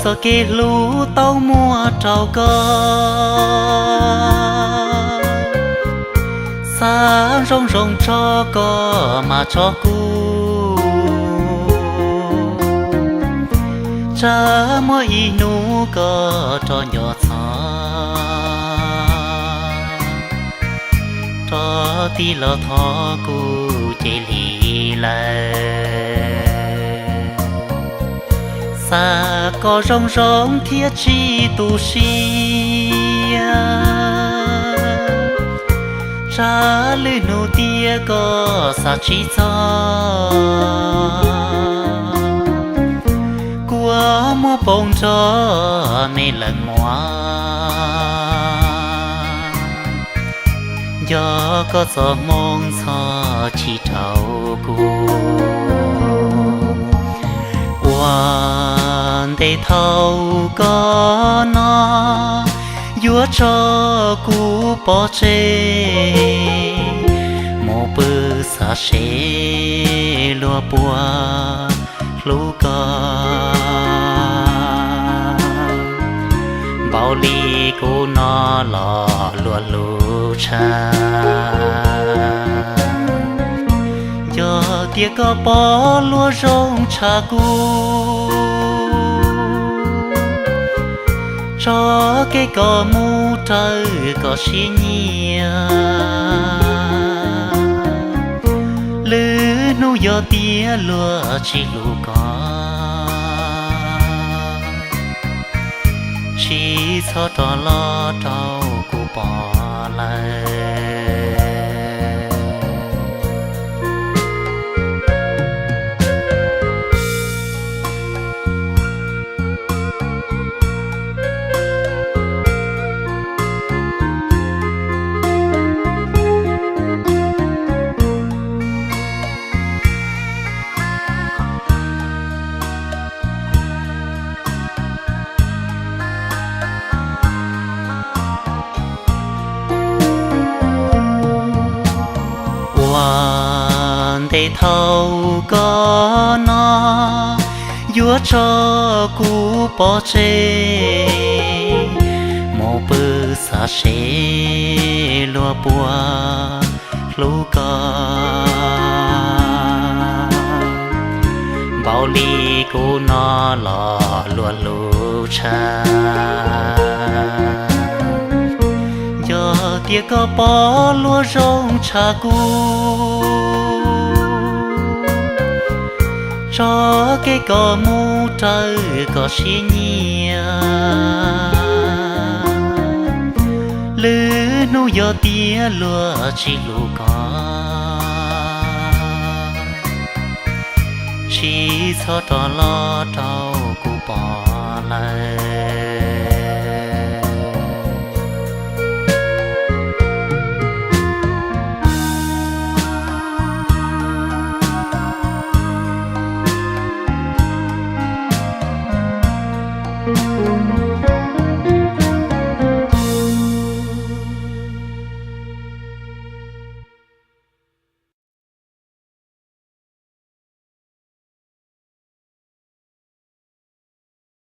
Txoj kev hlub tau muaj rau koj, xav zoo zoo tso koj mas tso kuv, tsam muaj ib hnub koj rov nco txog, rov tig los thov kuv ces lig lawm. Xav koj zoo zoo thiab tsis tu siab, tsam lwm hnub tias koj xav tsis txog, kua muag poob nrog me leej muam. Nco koj txoj hmoo ntxhov tsis rau kuv. Ua ntej thaum koj no yuav tso kuv pov tseg, mus pw xav seb luag puas hlub koj npaum li kuv no los luag hlub tshaj. Yog tias koj pom luag zoo tshaj kuv, tso kev koj mus raws koj siab nyiam. Lwm hnub yog tias luag tsis hlub koj, tsis txhob rov los rau kuv pom lawm. Ua ntej thaum koj no yuav tso kuv pov tseg, mus pw xav seb luag puas hlub koj npaum li kuv no los luag hlub tshaj. Yog tias koj pom luag zoo tshaj kuv, tso kev koj mus raws koj siab nyiam. Lwm hnub yog tias luag tsis hlub koj, tsis txhob rov los rau kuv pom lawm.